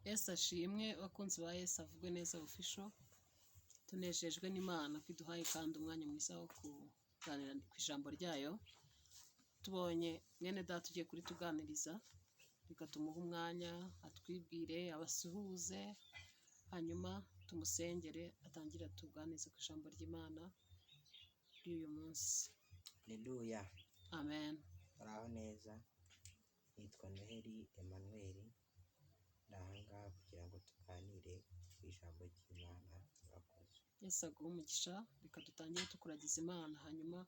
Yesu ashimwe, bakunzi ba Yesu avugwe neza Official. Tunejejwe n'Imana ko iduhaye kandi umwanya mwiza wo kuganira ku ijambo ryayo. Tubonye mwene data ugiye kurituganiriza, reka tumuhe umwanya atwibwire, abasuhuze, hanyuma tumusengere atangire atuganirize ku ijambo ry'Imana ry'uyu munsi. Haleluya. Amen. Muraho neza, nitwa Noheli Emmanuel, ndi aha ngaha kugira ngo tuganire ku ijambo ry'Imana, murakoze. Yesu aguhe umugisha. Reka dutangire tukuragiza Imana, hanyuma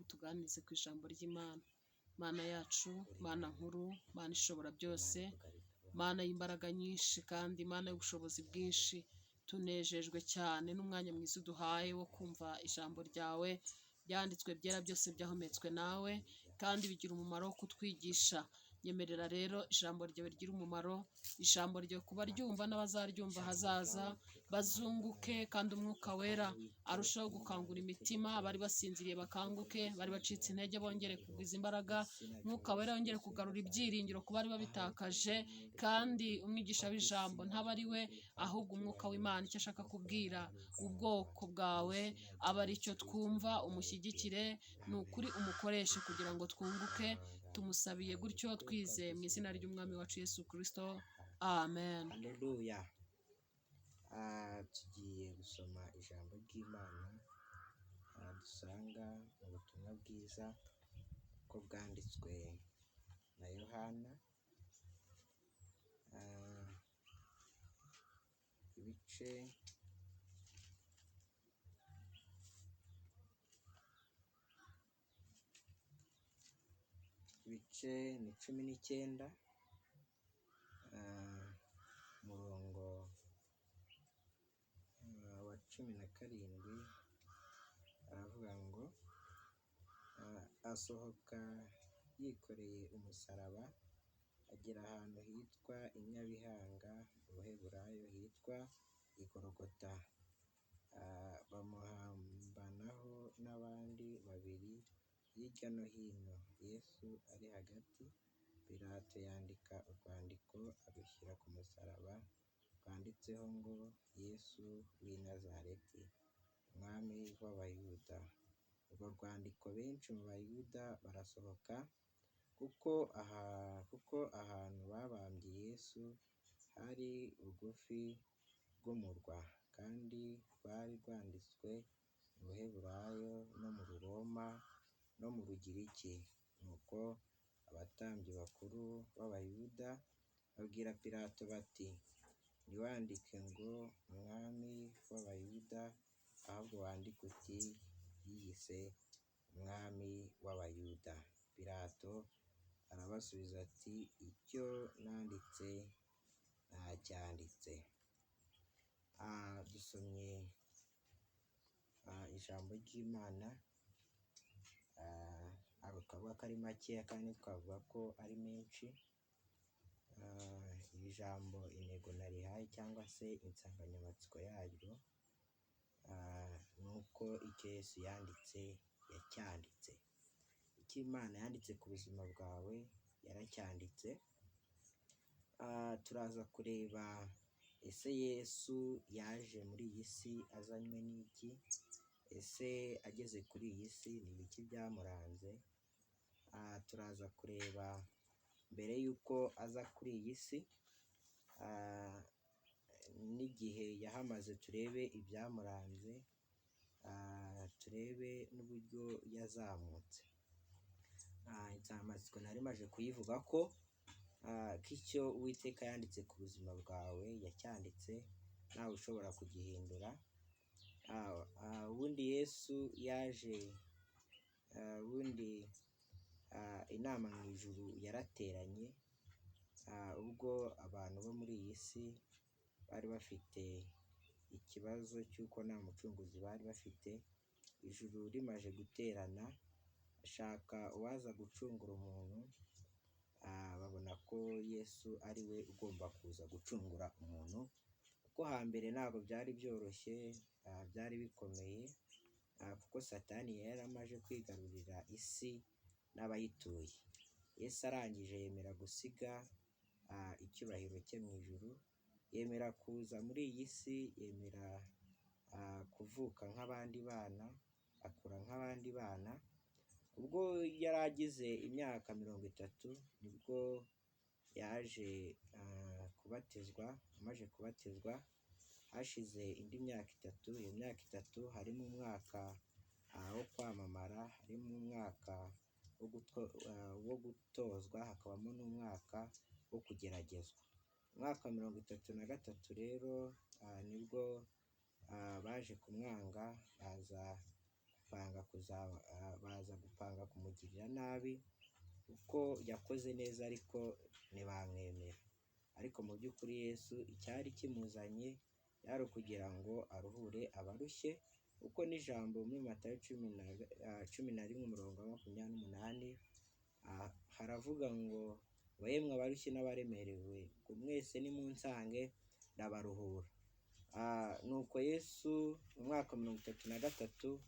utuganirize ku ijambo ry'Imana. Mana yacu, Mana nkuru, Mana ishobora byose, Mana y'imbaraga nyinshi kandi Mana y'ubushobozi bwinshi, tunejejwe cyane n'umwanya mwiza uduhaye wo kumva ijambo ryawe. Byanditswe byera byose byahumetswe nawe kandi bigira umumaro wo kutwigisha. Nyemerera rero ijambo ryawe rigira umumaro, ijambo ryawe kuba ryumva n'abazaryumva hazaza bazunguke, kandi Umwuka Wera arushaho gukangura imitima, abari basinziriye bakanguke, bari bacitse intege bongere kugwiza imbaraga, Umwuka Wera yongere kugarura ibyiringiro ku bari babitakaje, kandi umwigisha w'ijambo ntaba ari we, ahubwo Umwuka w'Imana icyo ashaka kubwira ubwoko bwawe aba ari cyo twumva. Umushyigikire, ni ukuri umukoreshe kugira ngo twunguke. Tumusabiye gutyo twizeye mu izina ry'Umwami wacu Yesu Kirisito, amen. Haleluya. Tugiye gusoma ijambo ry'Imana dusanga mu butumwa bwiza uko bwanditswe na Yohana, ibice 19, umurongo wa 17, aravuga ngo: "Asohoka yikoreye umusaraba, agera ahantu hitwa i Nyabihanga, mu Ruheburayo hitwa i Gologota, bamuhambanaho n'abandi babiri hirya no hino, Yesu ari hagati. Pilato yandika urwandiko arushyira ku musaraba, rwanditseho ngo: 'Yesu w'i Nazareti, Umwami w'Abayuda.' Urwo rwandiko benshi mu Bayuda barasohoka, kuko ahantu babambye Yesu hari bugufi bw'umurwa, kandi rwari rwanditswe mu Ruheburayo no mu Ruroma no mu Rugiriki. Nuko abatambyi bakuru b'Abayuda babwira Pilato bati: 'Ntiwandike ngo Umwami w'Abayuda, ahubwo wandike uti yiyise Umwami w'Abayuda.' Pilato arabasubiza ati: 'Icyo nanditse nacyanditse.'" Dusomye ijambo ry'Imana, ntabwo twavuga ko ari makeya kandi twavuga ko ari menshi. Iri jambo intego narihaye cyangwa se insanganyamatsiko yaryo, ni uko icyo Yesu yanditse yacyanditse. Icyo Imana yanditse ku buzima bwawe yaracyanditse. Turaza kureba ese Yesu yaje muri iyi si azanywe n'iki? Ese ageze kuri iyi si ni ibiki byamuranze? Turaza kureba mbere y'uko aza kuri iyi si, n'igihe yahamaze, turebe ibyamuranze, turebe n'uburyo yazamutse. Insanganyamatsiko nari maje kuyivuga ko icyo Uwiteka yanditse ku buzima bwawe yacyanditse, ntawe ushobora kugihindura. Ubundi Yesu yaje, ubundi inama mu ijuru yarateranye, ubwo abantu bo muri iyi si bari bafite ikibazo cy'uko nta mucunguzi bari bafite. Ijuru rimaze guterana, bashaka uwaza gucungura umuntu, babona ko Yesu ari we ugomba kuza gucungura umuntu, kuko hambere ntabwo byari byoroshye, byari bikomeye, kuko Satani yari yaramaze kwigarurira isi n'abayituye. Yesu arangije yemera gusiga icyubahiro cye mu ijuru, Yemera kuza muri iyi si, yemera kuvuka nk'abandi bana, akura nk'abandi bana. Ubwo yari agize imyaka 30 nibwo yaje kubatizwa. Amaze kubatizwa hashize indi myaka 3. Iyo myaka 3 harimo umwaka wo kwamamara, harimo umwaka wo gutozwa, hakabamo n'umwaka wo kugeragezwa. Umwaka wa 33 rero nibwo baje kumwanga, baza gupanga kumugirira nabi kuko yakoze neza, ariko ntibamwemera. Ariko mu by'ukuri Yesu icyari kimuzanye yari ukugira ngo aruhure abarushye, kuko n'ijambo muri Matayo 11 umurongo wa 28 haravuga ngo yemwe abarushye n'abaremerewe, ngo mwese nimunsange ndabaruhura. Nuko Yesu mu mwaka wa 33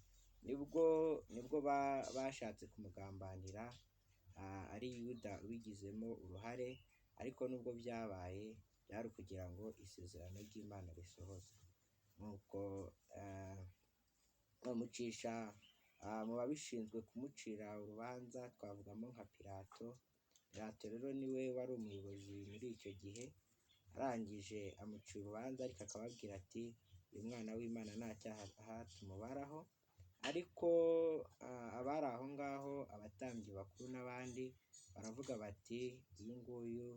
nibwo bashatse kumugambanira, ari Yuda ubigizemo uruhare, ariko nubwo byabaye byari ukugira ngo isezerano ry'Imana risohozwe. Nuko bamucisha mu babishinzwe kumucira urubanza, twavugamo nka Pilato. Pilato rero niwe wari umuyobozi muri icyo gihe, arangije amucira urubanza, ariko akababwira ati uyu mwana w'Imana nta cyaha tumubaraho. Ariko abari aho ngaho, abatambyi bakuru n'abandi, baravuga bati uyu nguyu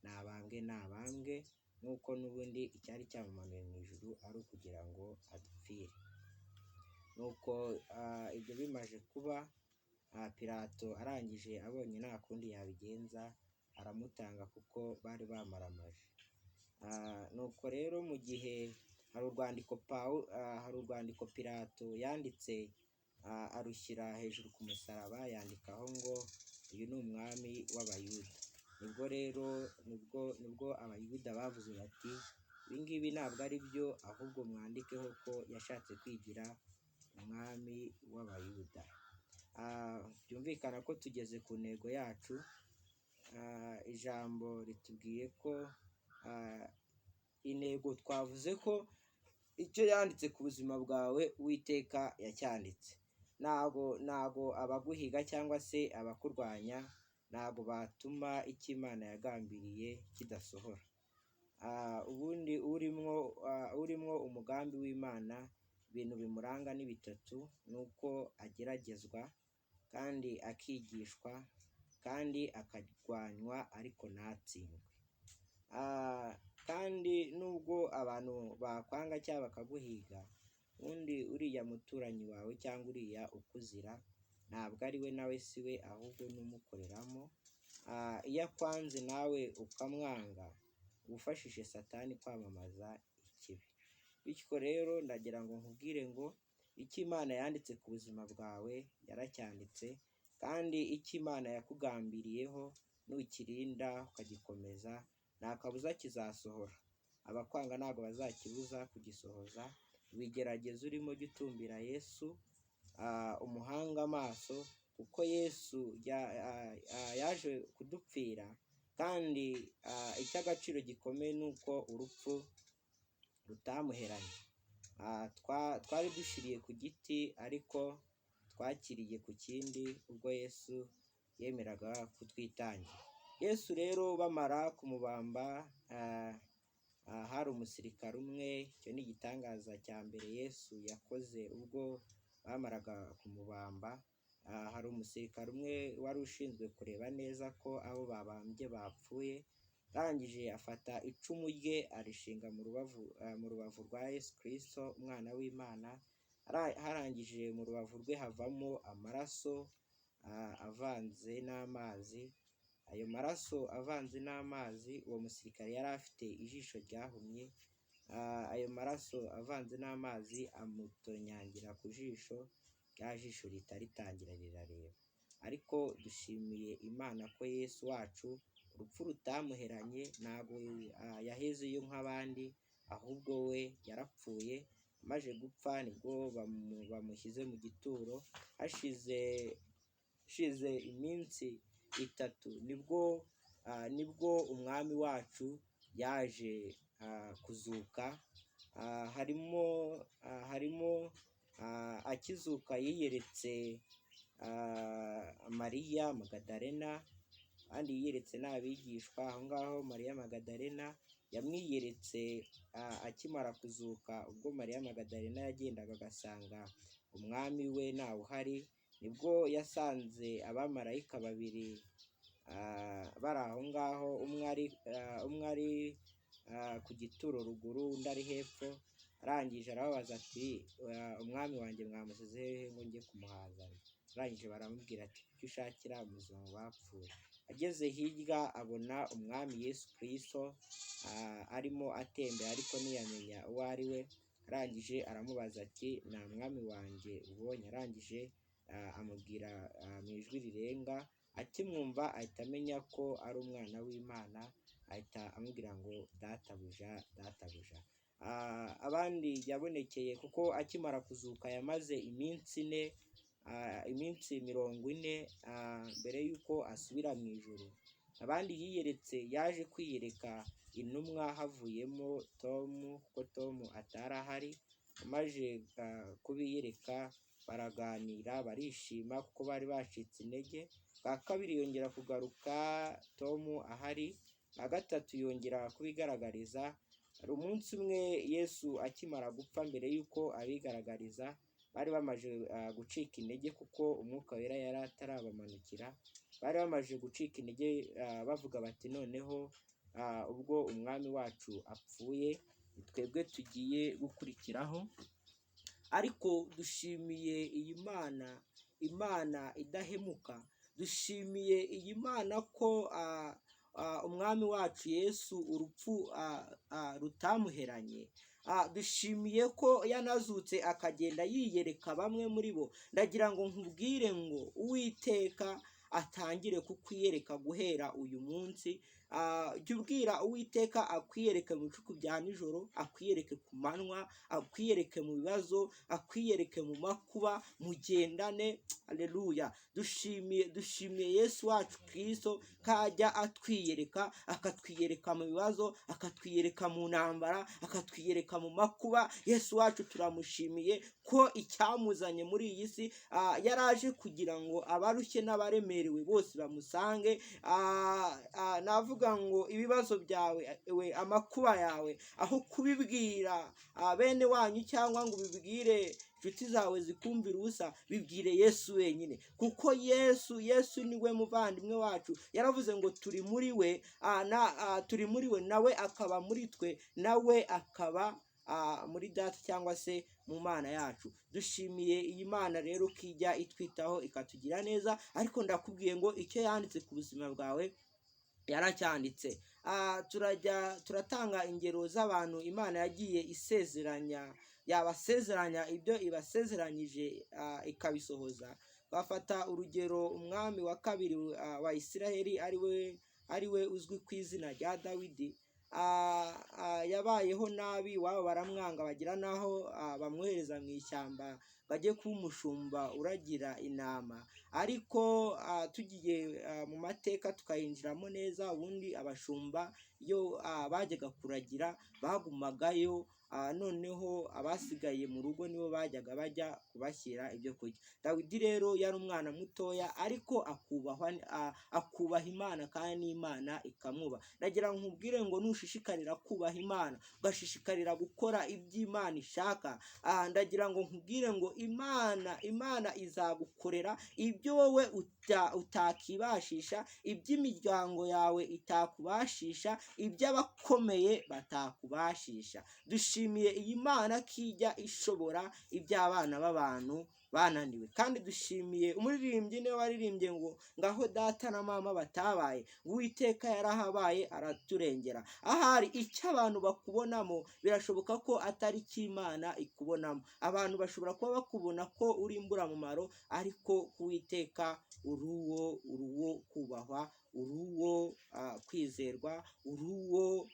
nabambwe nabambwe, nk'uko n'ubundi icyari cyamumanuye mu ijuru ari ukugira ngo adupfire. Nuko ibyo bimaze kuba, Pilato arangije abonye nta kundi yabigenza, aramutanga kuko bari bamaramaje. Nuko rero mu gihe hari urwandiko Pilato yanditse, arushyira hejuru ku musaraba, yandikaho ngo uyu ni umwami w'Abayuda. Nibwo rero nibwo Abayuda bavuze bati ibi ngibi ntabwo ari byo, ahubwo mwandikeho ko yashatse kwigira umwami w'Abayuda. Byumvikana ko tugeze ku ntego yacu. Ijambo ritubwiye ko intego twavuze ko icyo yanditse ku buzima bwawe Uwiteka yacyanditse. Ntago abaguhiga cyangwa se abakurwanya ntago batuma icyo Imana yagambiriye kidasohora. Ubundi urimo umugambi w'Imana, ibintu bimuranga ni bitatu: ni uko ageragezwa kandi akigishwa kandi akarwanywa ariko ntatsindwe. Kandi nubwo abantu bakwanga cyangwa bakaguhiga, ubundi uriya muturanyi wawe cyangwa uriya ukuzira ntabwo ari we nawe si we, ahubwo n'umukoreramo. Iyo akwanze nawe ukamwanga, uba ufashije Satani kwamamaza ikibi. Bityo rero ndagira ngo nkubwire ngo icyo Imana yanditse ku buzima bwawe yaracyanditse, kandi icyo Imana yakugambiriyeho nukirinda ukagikomeza nta kabuza kizasohora. Abakwanga ntabwo bazakibuza kugisohoza. Ibigerageza urimo jya utumbira Yesu, umuhanga amaso, kuko Yesu yaje kudupfira, kandi icy'agaciro gikomeye ni uko urupfu rutamuheranye. Twari dushiriye ku giti, ariko twakiriye ku kindi ubwo Yesu yemeraga kutwitangira. Yesu rero bamara kumubamba, hari umusirikare umwe. Icyo ni igitangaza cya mbere Yesu yakoze ubwo bamaraga kumubamba. Hari umusirikare umwe wari ushinzwe kureba neza ko abo babambye bapfuye, arangije afata icumu rye arishinga mu rubavu rwa Yesu Kristo umwana w'Imana. Harangije mu rubavu rwe havamo amaraso avanze n'amazi. Ayo maraso avanze n'amazi, uwo musirikare yari afite ijisho ryahumye. Ayo maraso avanze n'amazi amutonyangira ku jisho, rya jisho rihita ritangira rirareba. Ariko dushimiye Imana ko Yesu wacu urupfu rutamuheranye, ntabwo yahezeyo nk'abandi, ahubwo we yarapfuye. Amaze gupfa nibwo bamushyize mu gituro. Hashize iminsi 3 nibwo umwami wacu yaje kuzuka. Harimo akizuka yiyeretse Mariya Magadalena, kandi yiyeretse n'abigishwa. Aho ngaho Mariya Magadalena yamwiyeretse akimara kuzuka, ubwo Mariya Magadalena yagendaga agasanga umwami we ntawe uhari, nibwo yasanze abamarayika babiri bari aho ngaho, umwe ari ku gituro ruguru, undi ari hepfo. Arangije arababaza ati: "Umwami wanjye mwamusize hehe ngo njye kumuhazana?" Arangije baramubwira ati: "Icyo ushakira umuzima mu bapfuye." Ageze hirya abona umwami Yesu Kristo arimo atembera, ariko ntiyamenya uwo ari we. Arangije aramubaza ati: "Nta mwami wanjye ubonye?" Arangije amubwira mu ijwi rirenga, akimwumva ahita amenya ko ari umwana w'Imana, ahita amubwira ngo: "Databuja, databuja." Abandi yabonekeye, kuko akimara kuzuka yamaze iminsi 4, iminsi 40 mbere y'uko asubira mu ijuru. Abandi yiyeretse, yaje kwiyereka intumwa havuyemo Tomu, kuko Tomu atari ahari. Amaze kubiyereka baraganira, barishima kuko bari bacitse intege. Bwa kabiri yongera kugaruka Tomu ahari, bwa gatatu yongera kubigaragariza. Hari umunsi umwe Yesu akimara gupfa, mbere y'uko abigaragariza, bari bamaze gucika intege kuko umwuka wera yari atarabamanukira. Bari bamaze gucika intege, bavuga bati: "Noneho ubwo umwami wacu apfuye, ni twebwe tugiye gukurikiraho." Ariko dushimiye iyi Mana, Imana idahemuka. Dushimiye iyi Mana ko umwami wacu Yesu urupfu rutamuheranye. Dushimiye ko yanazutse akagenda yiyereka bamwe muri bo. Ndagira ngo nkubwire ngo Uwiteka atangire kukwiyereka guhera uyu munsi. Jya ubwira Uwiteka akwiyereke mu bicuku bya nijoro, akwiyereke ku manywa, akwiyereke mu bibazo, akwiyereke mu makuba, mugendane. Aleluya! Dushimiye Yesu wacu Kristo kajya atwiyereka, akatwiyereka mu bibazo, akatwiyereka mu ntambara, akatwiyereka mu makuba. Yesu wacu turamushimiye ko icyamuzanye muri iyi si yaraje kugira ngo abarushye n'abaremerewe bose bamusange. Navuga ngo ibibazo byawe we, amakuba yawe, aho kubibwira bene wanyu cyangwa ngo ubibwire inshuti zawe zikumvira ubusa, bibwire Yesu wenyine, kuko Yesu niwe muvandimwe wacu. Yaravuze ngo turi muri we, turi muri we, nawe akaba muri twe, nawe akaba muri data cyangwa se mu Mana yacu. Dushimiye iyi Mana rero ko ijya itwitaho ikatugira neza. Ariko ndakubwiye ngo icyo yanditse ku buzima bwawe yaracyanditse. Turajya turatanga ingero z'abantu Imana yagiye isezeranya, yabasezeranya ibyo ibasezeranyije ikabisohoza. Bafata urugero umwami wa kabiri wa Isiraheli, ari we uzwi ku izina rya Dawidi. Yabayeho nabi, iwabo baramwanga, bagira n'aho bamwohereza mu ishyamba ngo ajye kuba umushumba uragira intama. Ariko tugiye mu mateka tukayinjiramo neza, ubundi abashumba iyo bajyaga kuragira bagumagayo, noneho abasigaye mu rugo nibo bajyaga bajya kubashyira ibyo kurya. Dawidi rero yari umwana mutoya, ariko akubahwa, akubaha Imana kandi n'Imana ikamwubaha. Ndagira ngo nkubwire ngo nushishikarira kubaha Imana, ugashishikarira gukora ibyo Imana ishaka, ndagira ngo nkubwire ngo Imana izagukorera ibyo wowe utakibashisha, iby'imiryango yawe itakubashisha, iby'abakomeye batakubashisha. Dushimiye iyi Mana ko ijya ishobora iby'abana b'abantu bananiwe. Kandi dushimiye umuririmbyi niwe waririmbye ngo ngaho data na mama batabaye, Uwiteka yarahabaye araturengera. Ahari icyo abantu bakubonamo birashoboka ko atari icyo Imana ikubonamo. Abantu bashobora kuba bakubona ko uri imburamumaro, ariko Uwiteka uri uwo kubahwa, uri uwo kwizerwa, uri uwo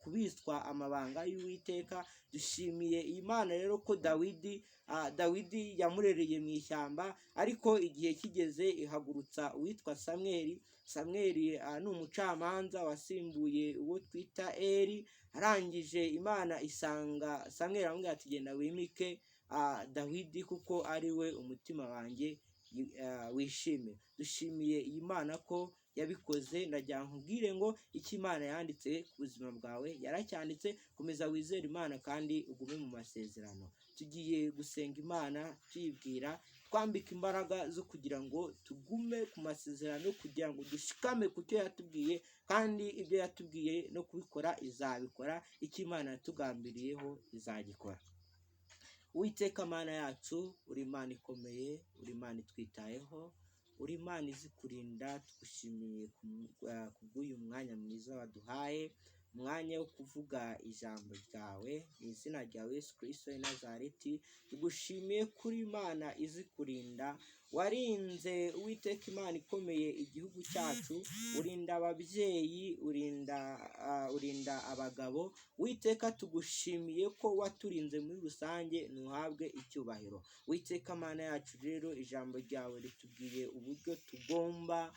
kubikirwa. kubitswa amabanga y'Uwiteka. Dushimiye Imana rero ko Dawidi yamurereye mu ishyamba, ariko igihe kigeze ihagurutsa uwitwa Samweli. Samweli ni umucamanza wasimbuye uwo twita Eli. Arangije Imana isanga Samweli aramubwira ati genda wimike Dawidi kuko ari we umutima wanjye wishime. Dushimiye iyi Mana ko yabikoze. Ndagira nkubwire ngo icyo Imana yanditse ku buzima bwawe yaracyanditse. Komeza wizere Imana kandi ugume mu masezerano. Tugiye gusenga Imana tuyibwira twambika imbaraga zo kugira ngo tugume ku masezerano, kugira ngo dushikame ku cyo yatubwiye, kandi ibyo yatubwiye no kubikora izabikora. Icyo Imana yatugambiriyeho izagikora. Uwiteka Mana yacu, uri Imana ikomeye, uri Imana itwitayeho, uri Imana izi kurinda. Tugushimiye kubw'uyu mwanya mwiza waduhaye, umwanya wo kuvuga ijambo ryawe mu izina rya Yesu Kristo w'i Nazareti. Tugushimiye kuri Imana izi kurinda, warinze Uwiteka Imana ikomeye igihugu cyacu, urinda ababyeyi, urinda abagabo. Uwiteka tugushimiye ko waturinze muri rusange, ntuhabwe icyubahiro. Uwiteka Mana yacu rero, ijambo ryawe ritubwiye uburyo tugomba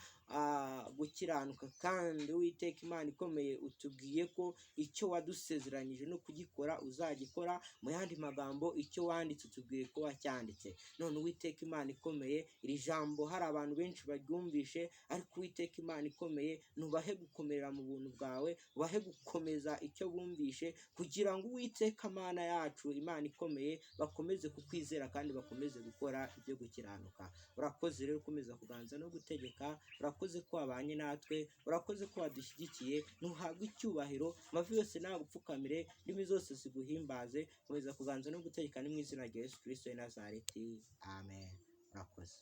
gukiranuka, kandi Uwiteka Imana ikomeye utubwiye ko icyo wadusezeranyije no kugikora uzagikora. Mu yandi magambo, icyo wanditse utubwiye ko wacyanditse. None Uwiteka Imana ikomeye, iri jambo hari abantu benshi baryumvishe, ariko Uwiteka Imana ikomeye nubahe gukomerera mu buntu bwawe, ubahe gukomeza icyo bumvishe, kugira ngo Uwiteka Mana yacu Imana ikomeye bakomeze kukwizera kandi bakomeze gukora ibyo gukiranuka. Urakoze rero ukomeza kuganza no gutegeka, urakoze ko wabanye natwe, urakoze ko wadushyigikiye, ntuhabwe icyubahiro. Amavi yose nagupfukamire, indimi zose ziguhimbaze. Komeza kuganza no gutegeka, ni mu izina rya Yesu Kristo w'i Nazareti, amen. Urakoze.